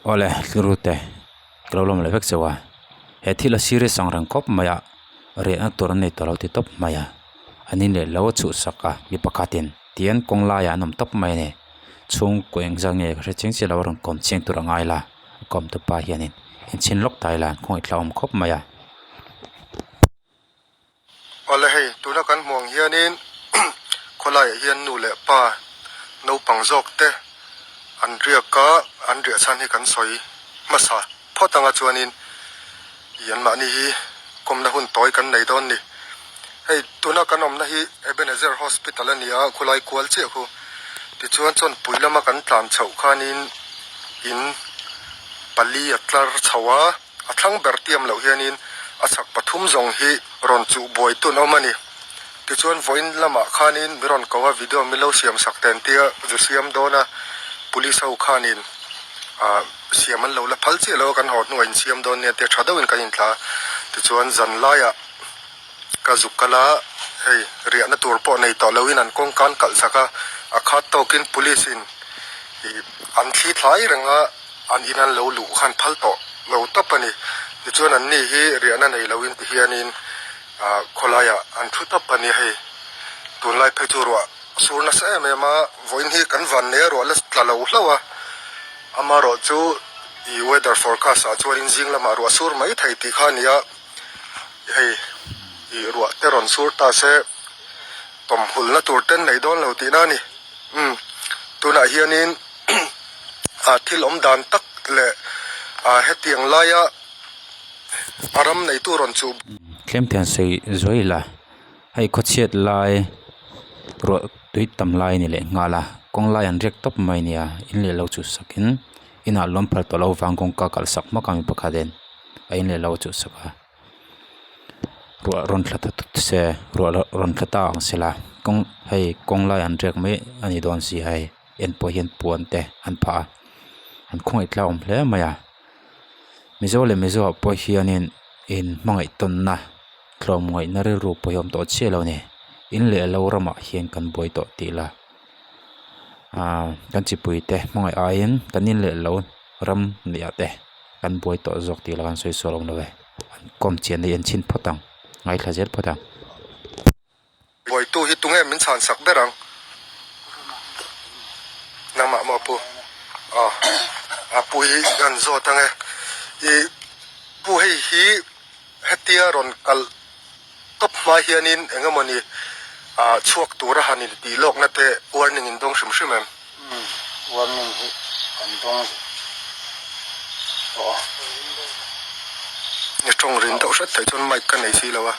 Awle thil te ka lo lawm leh vek chauh a he thil a serious ang reng khawp mai a riahna tur an nei tawh lo ti tawp mai a an in leh lo a chhuhsak a mi pakhatin tihian kawng laiah an awm tawp mai a ni chhungkaw eng zat nge ka hre chiang chiah lo a rawn kawm chiang tur a ngai la a kawm tu pa hianin enchhin lawk ta ila an khawngaih hlauhawm khawp mai a. Awle hei tuna kan hmuh ang hianin khawlaiah hian nu leh pa naupang zawk te an riak a, an riah chhan hi kan sawi hmasa phawt anga chuanin ih anmahni hi kawmna hun tawi kan nei dawn ni. Hei tuna kan awmna hi Ebenezer Hospital a ni a, khawlai kual chiah khu tichuan chawnpui lama kan tlan chhoh khanin in pali a tlar chho a. A thlang ber tiam loh hianin a chak pathum zawng hi rawn chuh buai tun awm a ni. Tichuan vawiin lamah khanin mi rawn ko a, video min lo siam sak ten tia zu siam dawn a, police ho khanin ah siam an lo la phal chiah lo a, kan haw hnuah insiam dawn nia tia tha deuhin kan inthla a. Tichuan zan laiah ka zuk kal a, hei riahna tur pawh nei tawh loin an kawngka an kalh sak a, a khat tawkin police in ih an thli thlai reng a. An in an lo luh khan phal tawh lo tawp a ni. Tichuan an ni hi riahna nei loin ti hianin ah khawlaiah an thu tawp a ni hei. Tunlai phei chu ruah sur nasa em em a, vawiin hi kan van nei a ruah la tla lo hlauh a. Amaherawhchu ih weather forecast ah chuanin zing lamah ruah sur mai thei tih kha a ni a, hei ih ruah te rawn sur ta se tawmhulna tur ten nei dawn lo tihna a ni. Umm tunah hianin. ah thil awm dan tak leh ah hetiang laia a ram neitu rawn chuh. Tlem te han sawi zuai ila hei khawchhiat lai ruah tui tam lai a ni leh nghal a kawng lai an riak tawp mai a nia in leh lo chu sakin inah lawm phal tawh loh avang kawngka kalh sak hmak a mi pakhat in a in leh lo chu sak a. Ruah rawn thla ta tut se ruah rawn thla ta ang sela kawng hei kawng lai an riak mai a ni dawn si hei en pawh hian puan te an phah a an khawngaih tlauhawm hle mai a mizo leh mizo ah pawh hianin in hmangaih tawnna tlawmngaihna rilru pawh hi a awm tawh chiah lo a ni in leh lo ramah hian kan buai tawh tih ila ahh kan chipui te hmangaih aiin kan in leh lo ram neih ah te. Kan buai tawh zawk tih lah kan sawi sual awm lo e. An kawm chian hi an chhin phawt ang. Ngaithla zel phawt ang. Buaitu hi tunge min chhan sak ber ang? Nangmah maw pu? Aw, a pu hi an zawt ang e. I pu hei hi hetia rawn kal tawp hma hianin eng emawni chhuak tura han intih lawkna te warning in dawng hrim hrim em? Umm, warning hi kan dawng tawh a. Ni tawng rin deuh hret theih chuan mic ka nei si lo a.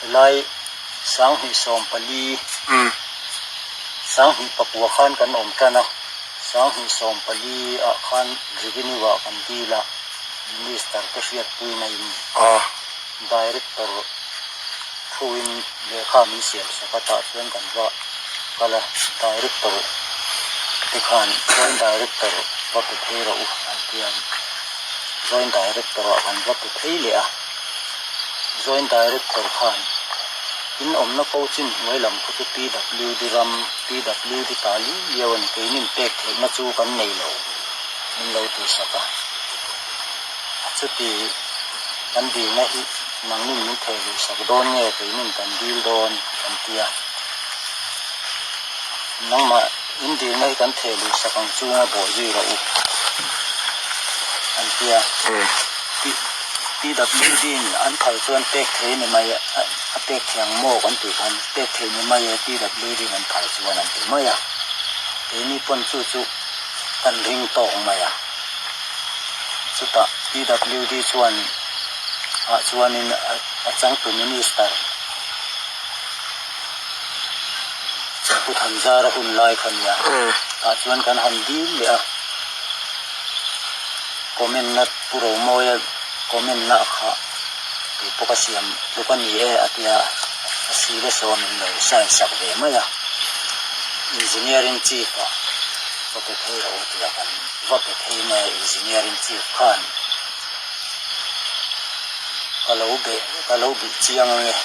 Helai 2014 2024 khan kan awm tan a, 2014 ah khan revenue ah kan deal a, minister te hriatpuina in. Director thuin lehkha min siam sak a tah chuan kan va kal a, Director te khan Joint Director va pe phei rawh u an ti a, Joint Director ah kan va pe phei leh a, Joint Director khan in awmna ko chin hnuai lam khu chu PWD ram, PWD ta liu liau a ni, keinin pek theihna chu kan nei lo min lo ti sak a, chuti. Kan dilna hi nangnin min theh duh sak dawn nge keinin kan dil dawn kan ti a. Nangmah in dilna hi kan theh duh sak ang chunga bawh zui rawh u an ti a. PWD in an phal chuan pek thei ni mai a pek thei ang maw kan tih khan pek thei ni mai e PWD in an phal chuan an ti mai a. Keini pawn chu chu kan ring tawk mai a. Chutah PWD chuan ah chuanin a changtu Minister Pu Thanzara hun lai kha nia tah chuan kan han dil leh a, comment na Pu Romawia comment na kha kei pawh ka siam tluk a ni e a tia a sile sawm in lo sign sak ve mai a, Engineering Chief ah ka pe phei rawh u tia kan Va pe thei nge engineering chief khan ka lo be ka lo bih chiang ange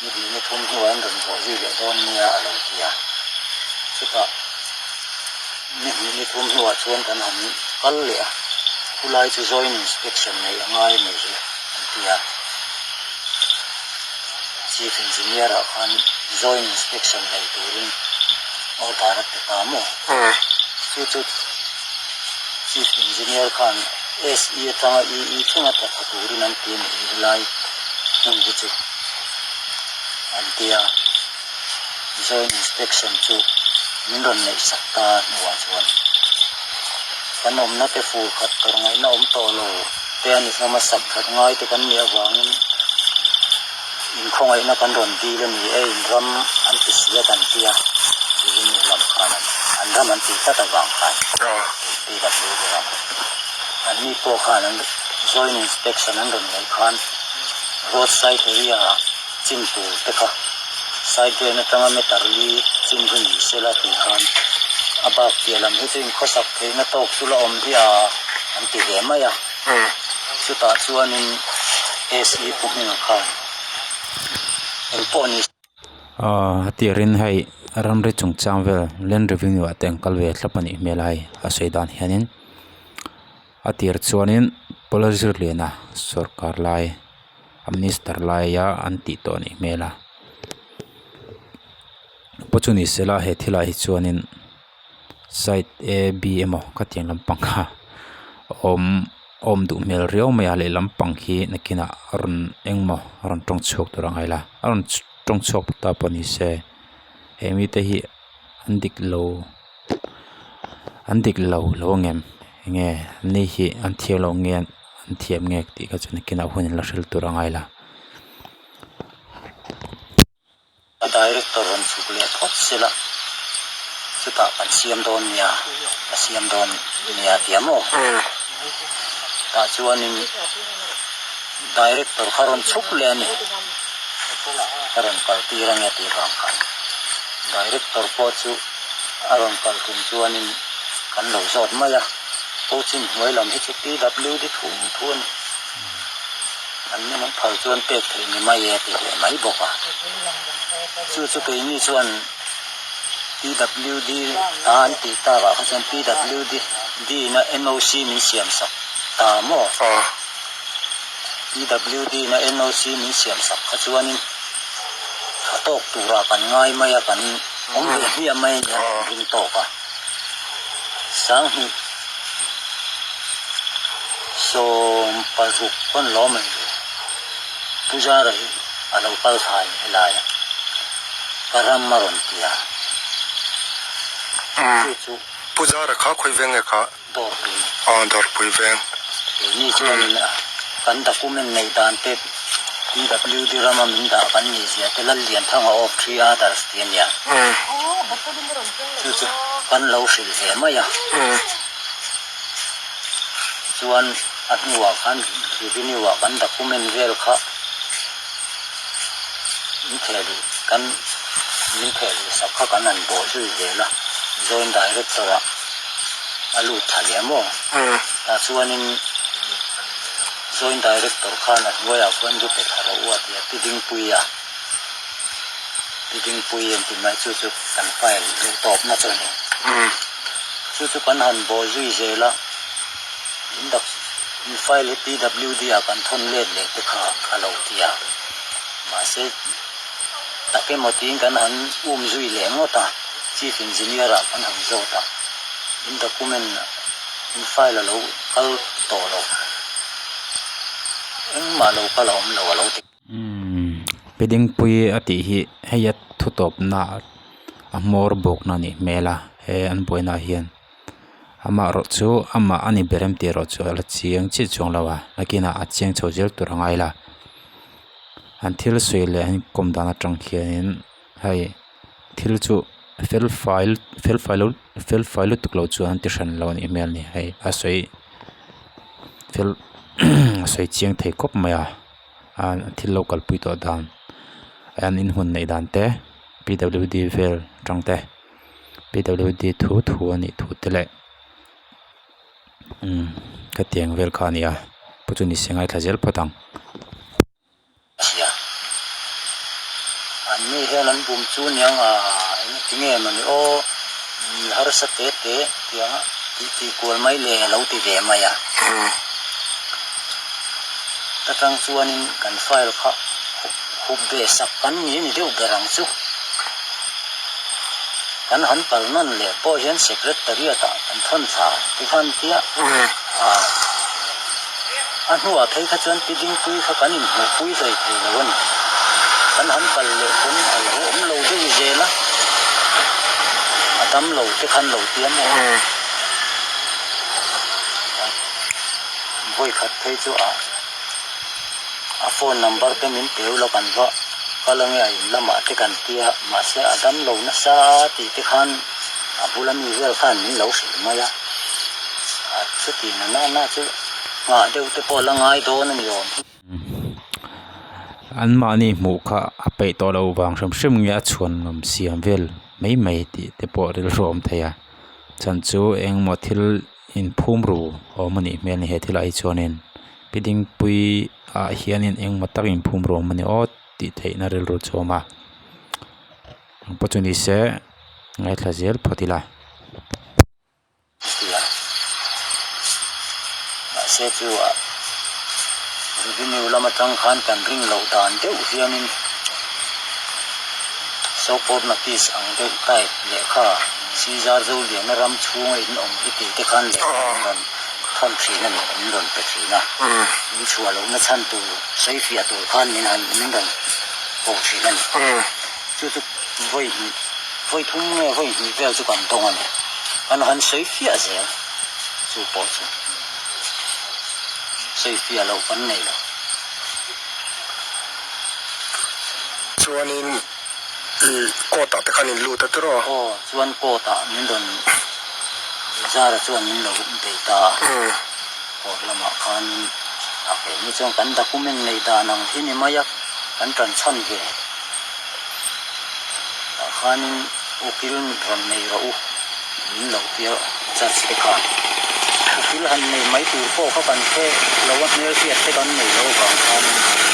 ni hnih ni thum hnuah an rawn bawh zui leh dawn nia a lo ti a chutah ni hnih ni thum hnuah chuan kan han kal leh a. Khulai chu joint inspection neih a ngai a nih hi an ti a. Chief Engineer ah khan joint inspection nei turin order a pe ta maw? Chu chu Chief Engineer khan SE atanga EE thlenga tla thla turin an ti a nih hi helai hmun hi chu an ti a. Joint inspection chu min rawn neih sak ta hnuah chuan kan awmna te fur khat tawr ngaihna awm tawh lo te a ni hlawm a, sak that ngai te kan nih avangin inkhawngaihna kan rawn dil a ni e, in ram an ti si a kan ti a, revenue lam khan an ram an tih tlat avang khan PWD ram an ni pawh khan an joint inspection an rawn neih khan road side area ah chin tur te kha side drain atanga meter li chin hi ni sela tih khan a bak piah lam hi chu inkhawsak theihna tawk chu la awm hi a an ti ve mai a chutah chuanin SE pu hmingah khan engpawh ni Aaa hetirin hei ramri chungchang vel land revenue ah te an kal ve thlap a nih hmel a hei a sawi dan hianin a tir chuanin pawlazir liana sawrkar lai. A minister laia an tih tawh anih hmel a pawh chu ni sela he thil ah hi chuanin side a b emaw khatiang lampang kha awm awm duh hmel riau mai a lehlam pang khi nakinah a rawn engmaw a rawn tawng chhuak tur a ngai la a rawn tawng chhuak ta pawh ni se he mite hi an dik lo an dik lo lo ang em enge ni hi an thiam lo nge an thiam nge tih kha chu nakinah hun in la hrilh tur a ngai la. A director rawn chhuk leh phawt sela chutah kan siam dawn nia ka siam dawn nia tia maw tah chuanin director kha rawn chhuk leh a ni ka rawn kal tir ange tih vang khan director pawh chu a rawn kal tum chuanin kan lo zawt mai a. Coaching hnuai lam hi chu PWD thu thu a ni. An ni an phal chuan pek theih ni mai e tih leh mai bawk a. Chu chu keini chuan PWD a an tih tak ah kha chuan PWD na NOC min siam sak ta maw? PWD na NOC min siam sak kha chuanin tha tawk turah kan ngai mai a, kan awm ve hmiah mai a nia kan ring tawk a. Sanghnih 16 pawn lawm a ni lo. Pu Zara hi a lo kal thla in helai ah ka ram a rawn ti a. Chu chu. Pu Zara kha khawi veng nge kha? Dawrpui. Aw Dawrpui veng. Keini chuanin kan document neih dan te PWD rama min dah kan nih zia te Lallianthanga of three others tih a nia. Chu chu kan lo hrilh ve mai a. Chuan a hnuah khan revenue ah kan document vel kha min theh luh kan min theh luh sak kha kan han bawh zui zel a joint director ah. a lut tha leh maw? Tah chuanin Joint Director khan a hnuaiah khuan zu pe thla rawh u a ti a, Pi Dingpui a, Pi Dingpui an ti mai chu chu kan file duh tawpna chu a ni. Chu chu kan han bawl zui zel a, in dak in file hi PWD ah kan thawn let leh te kha a lo ti a, mahse tak emaw tiin kan han um zui leh ngawt a. Chief Engineer ah kan han zawt a, in document in file a lo kal tawh lo, engmah lo kal a awm lo a lo ti. Umm Pidingpui a tih hi hei a thu tawpna a hmawr bawkna a nih hmel a he an buaina ah hian amaherawh chu amah a ni ber em tih erawh chu a la chiang chiah chuang lo a nakinah a chiang chho zel tur a ngai la an thil sawi leh an inkawm dan atang hianin hei thil chu fel fai fel fai lo fel fai lutuk lo chuan an ti hran lo a nih hmel a ni hei a sawi fel a sawi chiang thei khawp mai a a thil lo kalpui tawh dan an inhmun neih dan te p w d vel atang te p w d thu thu a nih thu te leh umm khatiang vel kha a ni a pu chu ni se ngaithla zel phawt ang. Chhia. An ni hian an bum chu niang a eng ti nge mawni aw mi harsa te te tiang a. Tih tih kual mai le a lo ti ve mai a. Ta tang chuanin kan file kha hup ve sak kan ni ni deuh ber ang chu. Kan han kal nawn leh pawh hian secretariat ah kan thawn thla ti khan tia a a hnuah phei kha chuan pi Dingpui kha kan inhmuhpui hlei thei lo a ni. Kan han kal leh pawn a lo awm lo deuh zel a, a dam lo te khan lo tia maw? Vawi khat phei chu a a phone number te min pe ula kan va kal ange a in lamah te kan tia mahse a dam lo nasa tih te khan a bula mi vel khan min lo hrilh mai a, a chuti na na na chu nghah deuh te pawh la ngai dawn a ni awm hi. An mahni hmuh kha a peih tawh loh vang hrim hrim nge a chhuan ngam siam vel mai mai tih te pawh rilru a awm thei a chhan chu engmaw thil inphum ru a awm a nih hmel a ni he thil ah hi chuanin pi dingpui ah hianin engmaw tak inphum ru a awm a ni aw tih theihna rilru chu a awm a engpawh chu ni se ngaithla zel phawt ila. Tia. Mahse chu a revenue lam atang khan kan ring loh dan deuh hianin so-called notice ang deuh type lehkha Caesar Zoliana ram chhunga in awm hi tih te khan lehkha an rawn thawn thin a ni, min rawn pe thin a. Min chhuah lohna chhan tur sawifiah tur khan min han min rawn ko thin a ni. Chu chu vawi hnih, vawi thum nge vawi hnih vel chu kan tawng a ni. Kan han sawi fiah zel chu pawh chu sawi fiah loh kan nei lo. Chuanin i court ah te khan in lut a tiraw? Aw, chuan court ah min rawn Zara chuan min lo bei ta a. Court lamah khanin a keini chuan kan document neih dan ang hi ni mai a, kan tan chhan ve. Tah khanin ukil rawn nei rawh u min lo tia judge te khan ukil han nei mai tur pawh kha kan hre lo a hmelhriat te kan nei lo avang khanin ukil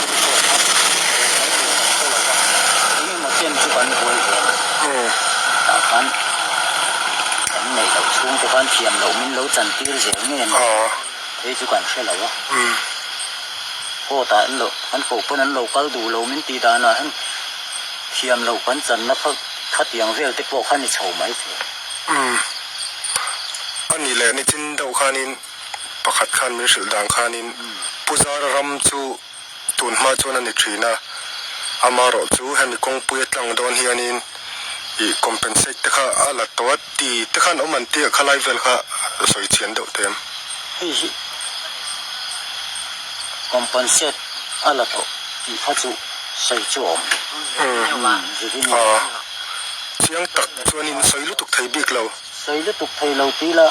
pawh kha nei mai tur kan hre lo a engemaw chen chu kan buai ve a ni tah khan kan nei loh chhung te khan thiam loh min lo chan tir zel nge ni phei chu kan hre lo a. Court ah an lo an koh pawn an lo kal duh lo min tih danah hian thiam loh kan channa kha khatiang vel te pawh kha ni chho mai thei. Umm. A nih leh nichin deuh khanin pakhat khan min hrilh dan khanin Pu Zara ram chu tun hma chuan a ni thin a, amarawh chu hemi kawngpui a tlang dawn hianin ih compensate te kha a la tawh a ti te khan awm an tia khalai vel kha sawi chian deuh te em? Hei hi Compensate a la tawh tih kha chu sawi chu a awm. Revenue. Aw. Chiang tak chuanin sawi lutuk thei bik lo. Sawi lutuk thei lo ti la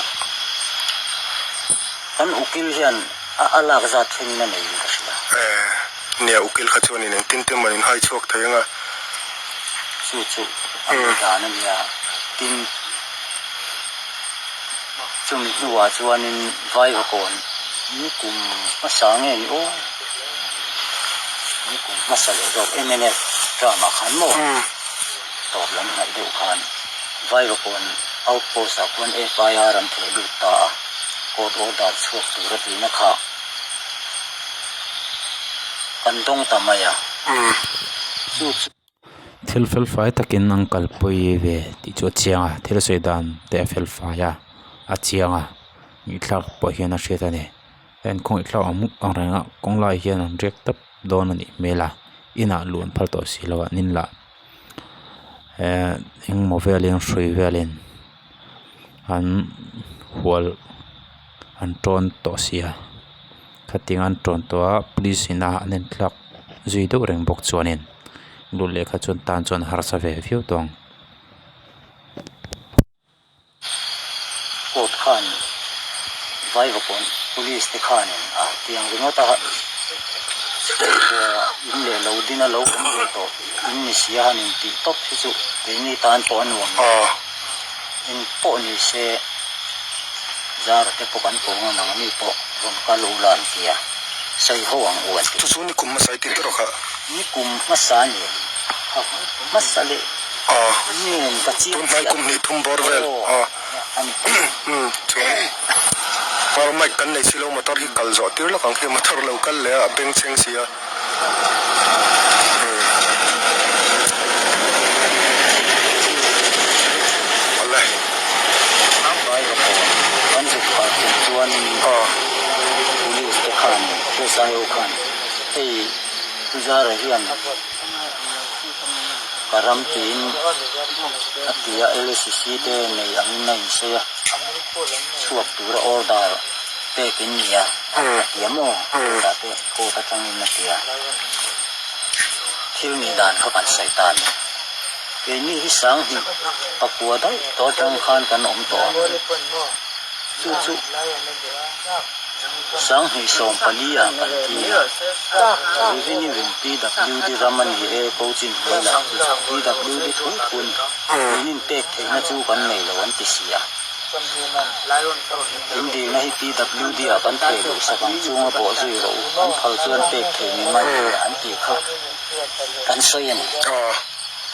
kan ukil hian a a lak zat thlengin a nei in ka hria. Eh, nia ukil kha chuanin engtin te maw in hai chhuak thei anga. Chu chu a ni dan a nia. Tin. Chumi hnuah chuanin Vaivakawn ni kum hmasa nge ni aw? Ni kum hmasa leh zawk mnf term ah khan maw? Tawp lam hnaih deuh khan Vaivakawn outpost ah khuan FIR an theh lut ta a, court order chhuak tur a tihna kha kan dawng ta mai a. Chu chu. Thil fel fai takin an kalpui ve tih chu a chiang a thil sawi dan te a fel fai a a chiang a ngaihthlak pawh hian a hriat a ni heng kawngaihthlak ang ang reng a kawng lai hian an riak tawp dawn a nih hmel a inah luh an phal tawh si lo a an in lah ehh engmaw velin hrui velin an hual an tawn tawh si a khatiang an tawn tawh a police in a an inthlak zui deuh reng bawk chuanin lut leh kha chuan tan chuan harsa ve viau tawh ang. Court khan Vaivakawn police te khanin a tiang ringawt a in leh lo din a lo awm ve tawh in ni sia han intih tawp hi chu keini tan pawh a nuam lo. Eng pawh ni se Zara te pawh kan pawng a nangni pawh rawn kal ula an ti a, sawi ho ang u an ti. Chu chu ni kum hmasa i tih erawh kha. Ni kum hmasa a ni em? Ha hmasa leh nen ka chiang Tunhnai kum hnih thum bawr vel. Aw. a ni. Umm chuan power mic kan nei silo motor hi kal zawh tir lawk ang khi motor lo kal leh a a bengchheng si a. Awle. Vaivakawn kan zuk phah tum chuanin Police te khan SIO khan hei Pu Zara hian ka ram tiin a ti a LSC te nei angin a insawi a chhuak tura order pek in nia a ti a maw chutah te court atangin a ti a thil nih dan kha kan sawi ta a ni keini hi sanghnih pakua daih tawh atang khan kan awm tawh a chu chu 2014 ah kan ti a revenue in PWD ram a ni e coaching hnuai lah chu PWD thu thu a ni keinin pek theihna chu kan nei lo an ti si a. In dilna hi PWD ah kan thei loh sak ang chunga bawh zui rawh u, an phal chuan pek thei ni mai thei an tih kha kan sawi a ni.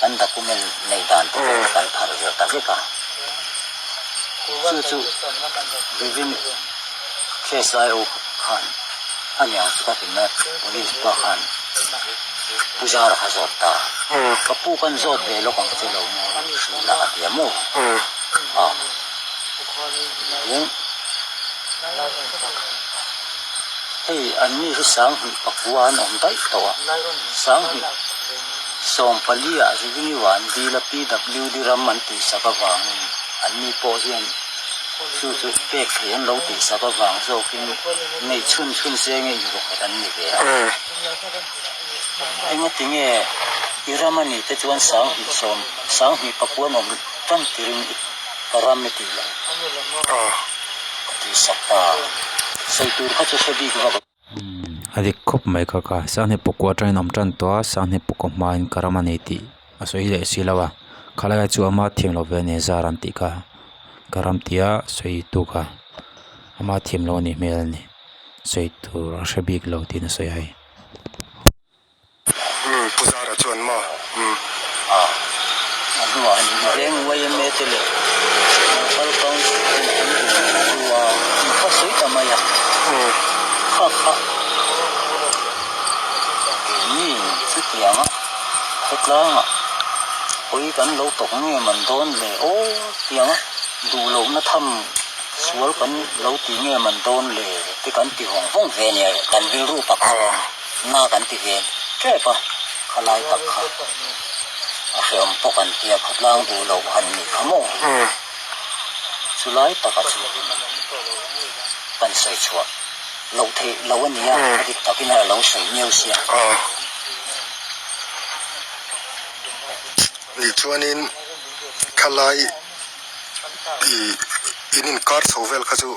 Kan document nei dan te pawh kan pharh ve ta vek a. Chu chu Revenue KSIO khan a niang chu ka ti mai, Police pa khan Puzara kha zawt ta. Ka pu kan zawt ve lawk ang che lo maw hrilh a ti a maw? A tin hei an mi hi 2004 an awm daih tawh a, 2014 ah revenue ah an dil a PWD ram an tihsak avangin an mi pawh hian chu chu pek theih an lo tihsak avang zawkin nei chhun chhun se nge inrawkhat an ni ve a. Engatinge i ram a nih te chuan 2010 2004 an awm tan tirin i ka ram i tih lo ka tih sak ta sawi tur kha chu hre bik vak lo. A dik khawp mai kha ka 2004 atangin awm tan tawh a 2004 hmain ka ram a nei tih a sawi leh si lo a khalai chu ama thiam lo ve a ni zar an tih kha ka ram tia sawi tu kha ama thiam lo a nih hmel a ni sawi tur a hre bik lo tiin a sawi a hei. Umm Pu Zara chuan maw? Umm. A a hnuah an inveng yma te leh Local Council ten an inhmu a, an kha sawi ta mai a. Kha kha keini chutianga khawtlangah hawi kan lo tawk nge man dawn le aw tianga duh lohna tham sual kan lo ti nge man dawn le te kan ti vawng vawng ve nia kan rilru pakhat. Na kan ti ve tep a, khalai tak kha a hreawm pawh kan tia khawtlang duh loh han nih kha maw? Chulai taka chu kan sawi chhuah loh theih lo a nia, a dik takin a lo sawi miau sia. Nih chuanin khalai i in inkar chho vel kha chu.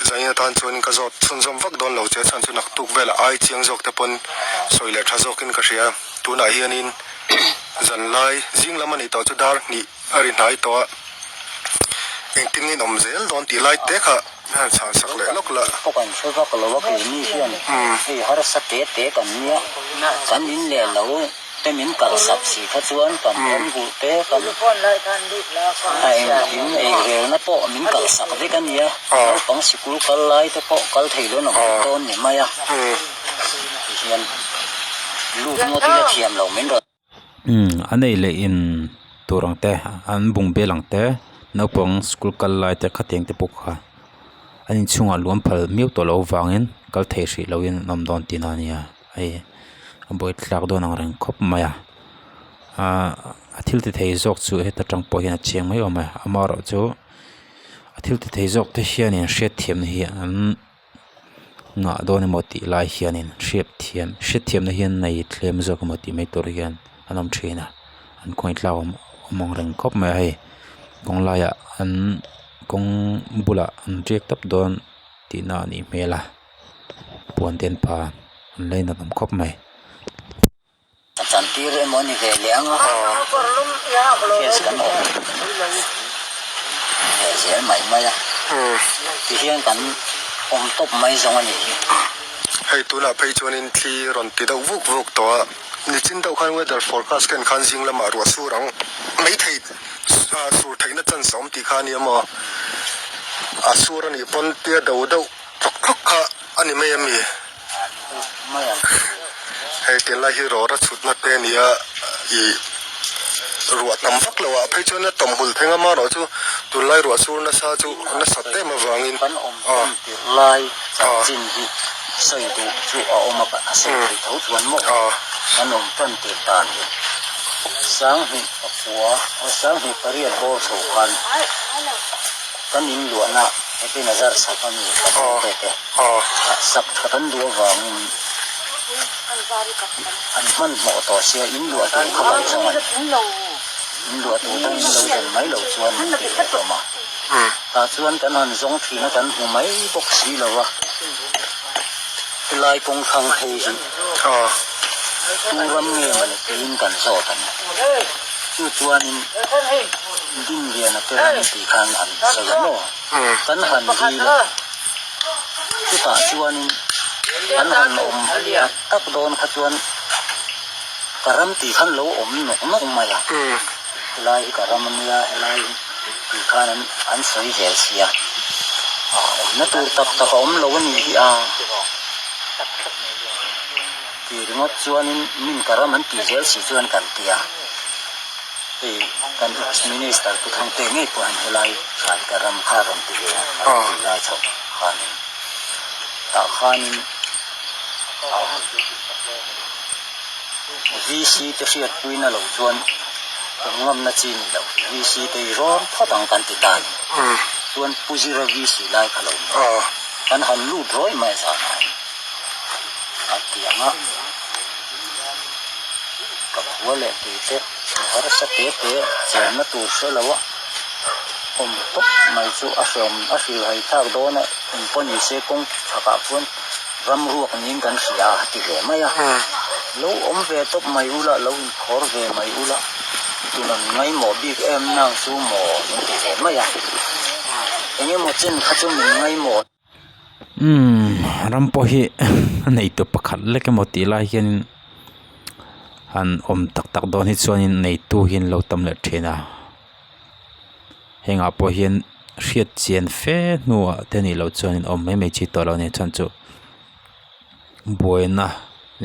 Zain atan chuanin ka zawt chhunzawm vak dawn lo che chhan chu naktuk velah ai chiang zawk te pawn sawi leh tha zawkin ka hria. Tunah hianin zanlai zing lam a nih tawh chu dar hnih a ri hnai tawh a, engtin nge in awm zel dawn tih lai te kha min han chhan sak leh lawk la. Pawh kan hre vak lo a keini hian hei harsa te te kan nia kan in leh lo. Te min kalhsak si kha chuan kan ram buh te kan a engkim ei relna pawh min kalhsak vek a nia, naupang sikul kal lai te pawh kal thei lo nawm vek dawn ni mai a, tihian lut ngawt ila thiam lo min rawn. Umm an ei leh in tur ang te an bung bel ang te naupang school kal lai te khatiang te pawh kha an inchhungah luam phal miau tawh loh avangin kal thei hrih loin an awm dawn tihna a nia. Hei a buai thlak dawn ang reng khawp mai a ahh a thil ti thei zawk chu heta tang pawh hian a chiang mai awm e amaherawhchu a thil ti thei zawk te hianin hriatthiamna hi an ngah dawn emaw tih lai hianin hriatthiam hriatthiamna hi an nei tlem zawk emaw tih mai tur hian an awm thin a an kawng thlak awm ang reng khawp mai a hei kawng laiah an kawng bulah an riak tawp dawn tihna a nih hmel a. Puan te an pha an lainat awm khawp mai. A chantir emaw ni ve leh ang a, case kan awm ve zel mai mai a, tihian kan awm tawp mai zawng a nih hi. Hei tunah phei chuanin thli rawn ti deuh vuk vuk tawh a, nichin deuh khan weather forecast ken khan zing lamah ruah sur ang mai thei. Sur theihna chance a awm tih kha a nia maw? A sur a nih pawn tia do deuh tlawk tlawk kha a ni mai a mi? Hei tunlai hi rawra chhutna te a ni a, ih ruah tam vak lo ah phei chuan a tawm hul theng a marawh chu tunlai ruah sur nasa chu nasat em avangin Kan awm tan tirh lai chanchin hi sawi duh chu a awm a, a sawi thei tho chuan maw kan awm tan tirh dan hi Sanghnih pakua Sanghnih pariat bawr chho khan kan in luahna heti nazar sak a mi ka chhungte te sak tha kan duh avangin an hmanhmawh tawh sia in luah tur kha kan zawng a ni. In luah tur dang in lo zen mai loh chuan min ti ve hlawm a. Tah chuan kan han zawng thin a kan hmu mai bawk si lo a, helai kawng thlang phei hi tu ram nge mawni tiin kan zawt a ni. Chu chuanin Dinliana te ram tih khan an sawi a maw? Kan han dil a, chutah chuanin an han awm tak tak dawn kha chuan ka ram tih khan lo awm nawk nawk mai a, helai hi ka ram a nia, helai hi tih khan an sawi zel sia, awmna tur tak tak a awm lo a nih hi a. Tih ringawt chuanin min ka ram an tih zel si chuan kan ti a, hei kan ex minister Pu Thangte ngei pawh hian helai tha hi ka ram kha a rawn ti ve a, a rawn tih lai chhoh khanin tah khanin VC te hriatpuina lo chuan awm ngamna chi ni lo, VC te hi rawn phawt ang kan ti ta a ni. Chuan Pu Zira VC lai kha lo ni a, kan han lut rawih mai zanah hian. A ti ang a, ka khua leh tui te harsa te te chenna tur hre lo a awm tawp mai chu a hreawm a hrilhhai thlak dawn a eng pawh ni se kawng chhakah khuan ram ruak niin kan hria a ti ve mai a, lo awm ve tawp mai ula lo inkhawr ve mai ula tunan ngaimawh bik em nang chu maw min ti ve mai a, eng emaw chen kha chu min ngaimawh. Umm ram pawh hi a neitu pakhat lek emaw tih lai hianin han awm tak tak dawn hi chuanin neitu hi an lo tam leh thin a hengah pawh hian hriat chian fe hnuah te nih loh chuanin awm mai mai chi tawh lo a ni chhan chu buaina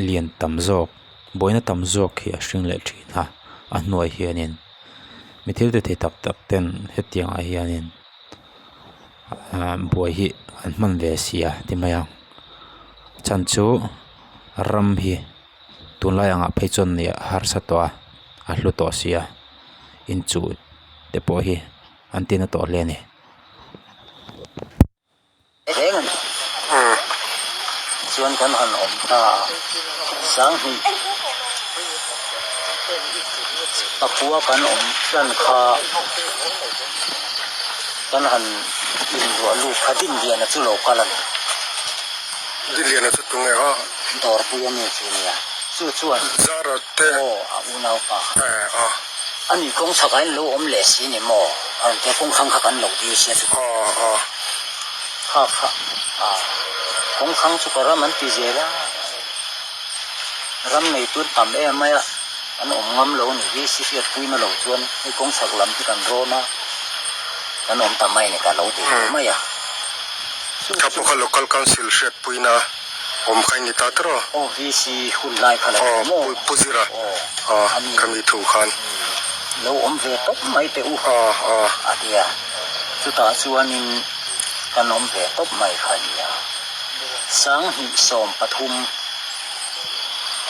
lian tam zawk buaina tam zawk hi a hring leh thin a a hnuai hianin mi thil ti thei tak tak ten hetiang ah hianin. Ahh buai hi an hman ve si a ti mai ang chhan chu ram hi tunlai angah phei chuan nih a harsa tawh a a hlu tawh si a inchuh te pawh hi an ti na tawh hle a ni. Reng a ni. Chuan kan han awm ta a, Sanghnih pakua kan awm hlan kha kan han inruah lut kha Dinliana chu lo kal a ni. Dinliana chu tunge a? Dawrpui a ni chu nia. Chu chuan Zara te. Aw a unaupa kha. Eh a. Ani kawng chhakah in lo awm leh si ni maw? A rawn ti a, kawng thlang kha kan lo dil sia chu. Aw aw. Kha kha a kawng thlang chu ka ram an ti zel a, ram nei tun tam em mai a, an awm ngam lo a nih hi, si hriat puina lo chuan hei kawng chhak lam hi kan rawn a, kan awm ta mai a ni ka lo ti ve mai a. Kha pawh kha Local Council hriat puina awm kha i ni ta tawrh aw? Aw VC hun lai kha lo awm aw. Aw Pu Zira aw khami thu khan. Lo awm ve tawp mai teh u. Aw aw. A ti a, chutah chuanin kan awm ve tawp mai kha a ni a. 2013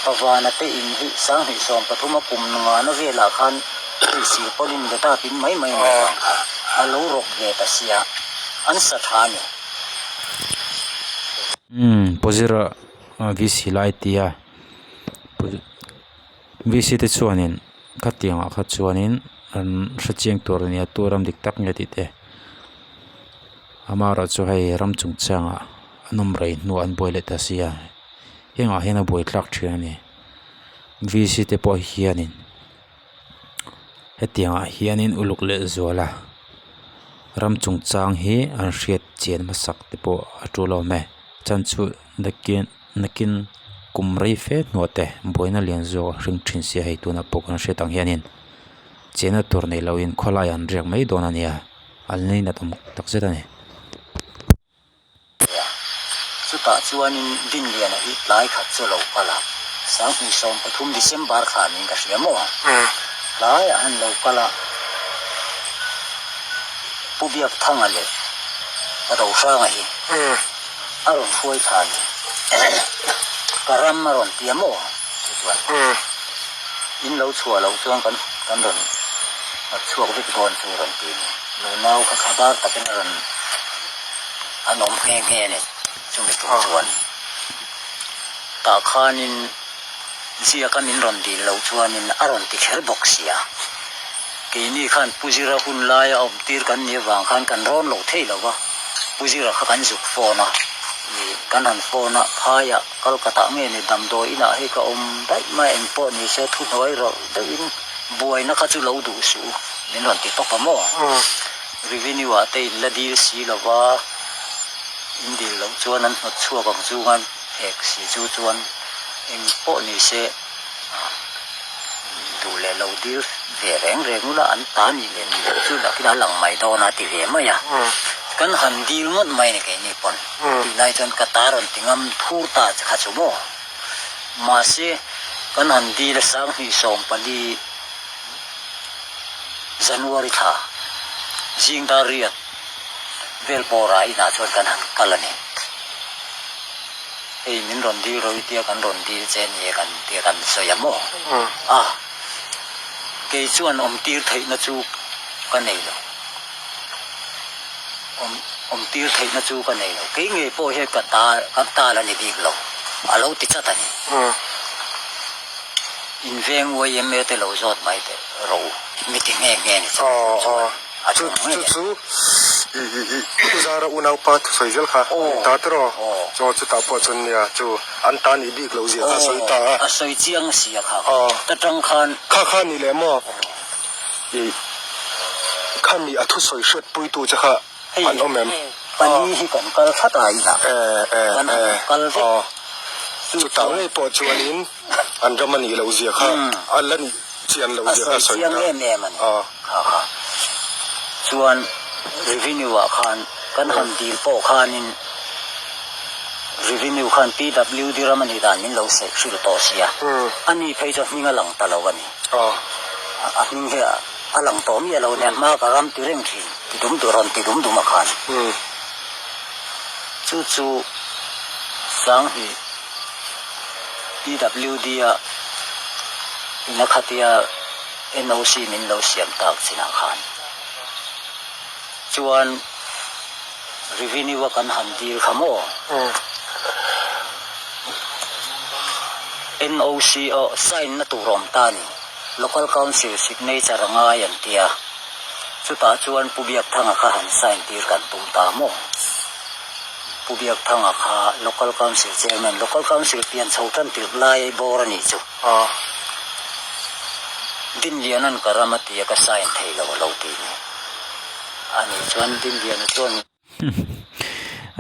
Pavana te in hi 2013 a kum ngana velah khan hei sir pawlin le dap in mai mai mai vang kha a lo rawk ve ta sia, an sa tha a ni. Umm Pu Zira VC lai tia VC te chuanin khatiangah kha chuanin an hre chiang tur a nia tu ram dik tak nge tih te amaherawhchu hei ram chungchangah an awm rei hnuah an buai leh ta sia hengah hian a buai thlak thin a ni VC te pawh hianin hetiangah hianin uluk leh zual a ram chungchang hi an hriat chian hmasak te pawh a tul awm e chhan chu nakin nakin kum rei fe hnuah te buaina lian zawk a hring thin sia hei tunah pawh kan hriat ang hianin. Chena tur nei loin khawlai an riak mai dawn a nia, an leinat awm tak zet a ni. Chutah chuanin Dinliana hi tlai khat chu lo kal a, 2013 December khanin ka hria maw? Tlaiah han lo kal a, Pu Biakthanga leh Rohranga hi a rawn hruai thla a ni. Ka ram a rawn ti a maw? Chu chuan in lo chhuah loh chuan kan kan rawn nghat chhuak vek dawn chu a rawn ti a ni. Nunau kha khabar takin a rawn an awm nghe nghe a ni. Chumi tum chuan tah khanin ziaka min rawn dil loh chuanin a rawn ti kher bawk sia. Keini khan Pu Zira hun laia awm tir kan nih avang khan kan rawn lo thei lo va, Pu Zira kha kan zuk phone a, ih kan han phone a, phaiah Kolkata nge ni damdawi inah hei ka awm daih mai eng pawh ni se thuhnuai rawh deuhin buaina kha chu lo duh suh u min rawn ti tawp a maw? Revenue ah te in la dil si lo va, in dil loh chuan an hnawt chhuak ang chu ngan hek si chu chuan eng pawh ni se ah. Duh leh lo dil ve reng reng ula an ta nih leh nih loh chu nakin a lang mai dawn a ti ve mai a. Kan han dil ngawt mai ni keini pawn tih lai chuan ka ta rawn ti ngam thur ta che kha chu maw. Mahse kan han dil a 2014 January thla zing dar riat vel bawrah inah chuan kan han kal a ni. Hei min rawn dil rawh i tia kan rawn dil che nia kan tia kan sawi a maw? A, kei chuan awm tir theihna chu ka nei lo. Awm awm tir theihna chu ka nei lo. Kei ngei pawh hian ka ta ka ta la ni bik lo. A lo ti chat a ni. In veng yma te lo zawt mai teh rawh u. Mi ti nghe nghe ni chu chuan a Chu chu chu i i i u Zara unaupa thusawi zel kha a ta tiraw? Chaw chutah pawh chuan nia chu an ta nih bik loh zia kha a sawi ta a. A sawi chiang sia kha ta tang khan. Kha kha ni leh maw i kha mi a thusawi hriatpuitu che kha an awm em? Pali hi kan kal tlat a inah kan han kal vek. Chutah ngei pawh chuanin an ram a nih loh zia kha a la nih chian loh zia kha a sawi ta. A sawi chiang em em a ni. Kha kha. Chuan revenue ah khan kan han dil pawh khanin revenue khan PWD ram a nih dan min lo sawi hrilh tawh sia. A ni phei chu a hming a lang ta lo a ni. A hming hi a lang tawh miah lo nia hma ka ram ti reng thin ti dum dum rawn ti dum dum a khan. Chu chu 2000. PWD a ina khatia NOC min lo siam tak chinah khan chuan revenue a kan han dil kha maw? NOC aw sign na tur awm ta ni, local council signature a ngai an tia, chutah chuan Pu Biakthanga kha han sign tir kan tum ta maw? Pu Biakthanga kha Local Council Chairman, Local Council pian chho tan tirh lai bawr a nih chu. Dinliana'n ka ram a ti a, ka sign thei lo a lo ti ni. A nih chuan Dinliana chuan.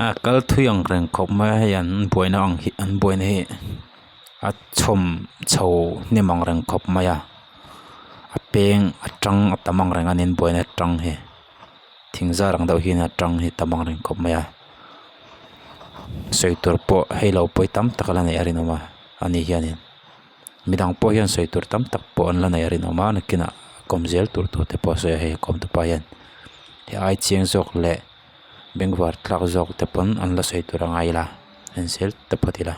A kal thui ang reng khawp mai a, hei an buaina ang hi an buaina hi a chhawm chho hnem ang reng khawp mai a, a peng a tang a tam ang reng a ni an buaina tang hi. Thing zar ang deuh hian a tang hi tam ang reng khawp mai a sawi tur pawh hei lo pawi tam tak a la neih a rinawm a ani hianin midang pawh hian sawi tur tam tak pawh an la neih a rinawm a nakinah kawm zel tur tur te pawh a sawi a hei a kawm tupa hian hei ai chiang zawk leh bengvar tlak zawk te pawn an la sawi tur a ngai ila en zel ta phawt ila.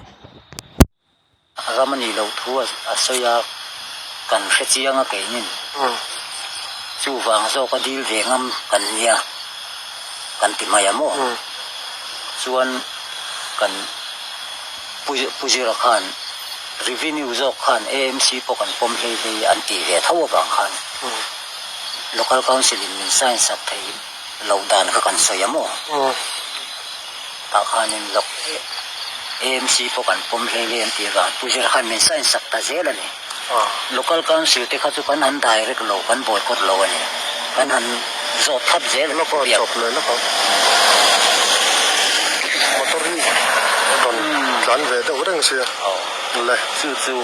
Ram a nih loh thu a sawi a, kan hre chiang a keinin. Chuvang zawk a dil ve ngam kan nia kan ti mai a maw? Chuan kan Pu Zira khan revenue zawk khan AMC pawh kan pawm hlei hlei an tih ve tho avang khan Local Council in min sign sak thei loh dan kha kan sawi a maw? Tah khanin lawk AMC pawh kan pawm hlei hlei an tih avang Pu Zira khan min sign sak ta zel a ni. Local Council te kha chu kan han direct lo, kan boycott lo a ni. Kan han zawt thlap zel a ni. Lawk a chawp leh lawk a. Motor hi a rawn tlan ve deuh reng sia. Le. Chu chu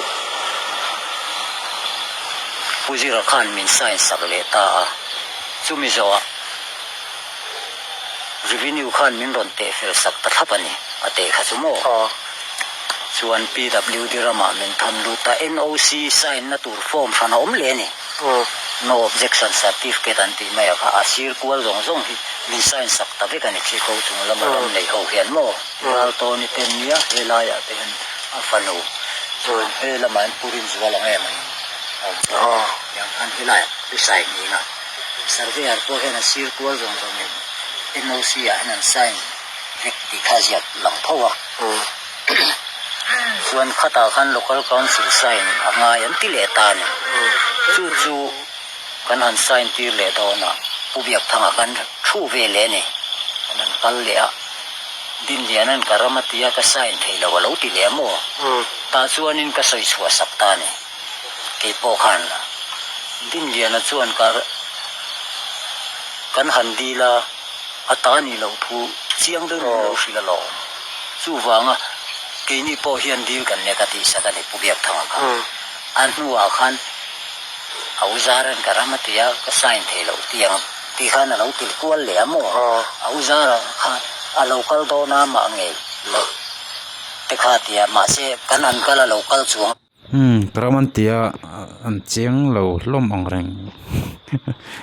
Pu. Pu Zira khan min sign sak leh ta a, chumi zawhah Revenue khan min rawn teh fel sak ta thlap a ni, a teh kha chu maw? Chuan PWD ramah min thawn lut a, NOC sign na tur form hran a awm leh a ni. No Objection Certificate an tih mai ah kha a sir kual zawng zawng hi min sign sak ta vek a ni khi ko chung lama ram nei ho hian maw? Raltawni te nia helaiah te hian a fanu chuan he lamah hian Pu Rinzuala nge mai a awm bawk a, tiang khan helaiah pu sign ning a, surveyor pawh hian a sir kual zawng zawng in NOC ah hian an sign vek tih kha a ziak lang tho a, chuan khatah khan local council sign a ngai an ti leh ta a ni, chu chu kan han sign tir leh dawn a, Pu Biakthanga khan thu ve leh a ni, kan han kal leh a, Dinliana'n ka ram a tia ka sign thei lo a lo ti leh a maw? Tah chuanin ka sawi chhuah sak ta a ni. Kei pawh khan Dinliana chuan ka kan han dil a, a ta nih loh thu chiang deuhin min lo hrilh alawm. Chuvanga keini pawh hian dil kan nek a tih sak a ni Pu Biakthanga kha. A hnuah khan A u Zaran ka ram a ti a, ka sign thei loh tiang ti khan a lo til kual leh a maw? A u Zara kha a lo kal dawn a mah ngei loh te kha a ti a, mahse kan an kal a lo kal chuang. Umm ka ram an ti a, an chiang lo hlawm ang reng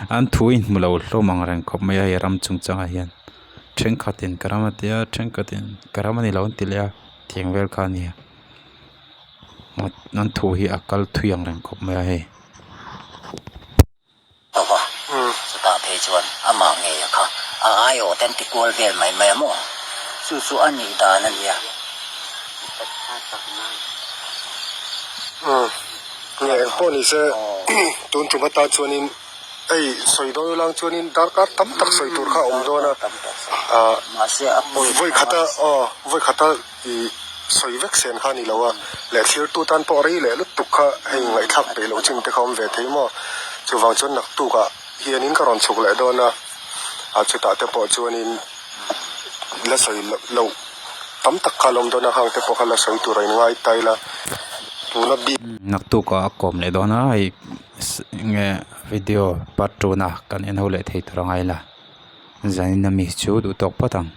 an thu in hmu lo hlawm ang reng khawp mai a hei ram chungchangah hian thenkhatin ka ram a ti a thenkhatin ka ram a ni lo an ti leh a tiang vel kha a nia. An thu hi a kal thui ang reng khawp mai a hei. Tova, chutah phei chuan amah ngei a kha a aiawh te an ti kual vel mai mai a maw? Chu chu a nih dan a nia. Umm, nge engpawh ni se tun tum atan chuanin hei sawi dawn lang chuanin darkar tam tak sawi tur kha a awm dawn a, ah vawi khata aw vawi khata I sawi vek sen kha a ni lo a, leh thlirtu tan pawh rei leh lutuk kha hei ngaihthlak peih loh chin te kha awm ve thei maw? Chuvang chuan naktukah hianin ka rawn chhuk leh dawn a, a chutah te pawh chuanin la sawi loh tam tak kha a la awm dawn a, hang te pawh kha la sawi tur a inngai ta ila tuna bik. Naktukah a kawm leh dawn a, hei nge video part two na kan en ho leh thei tur a ngai la, zanin ami chu duhtawk phawt ang.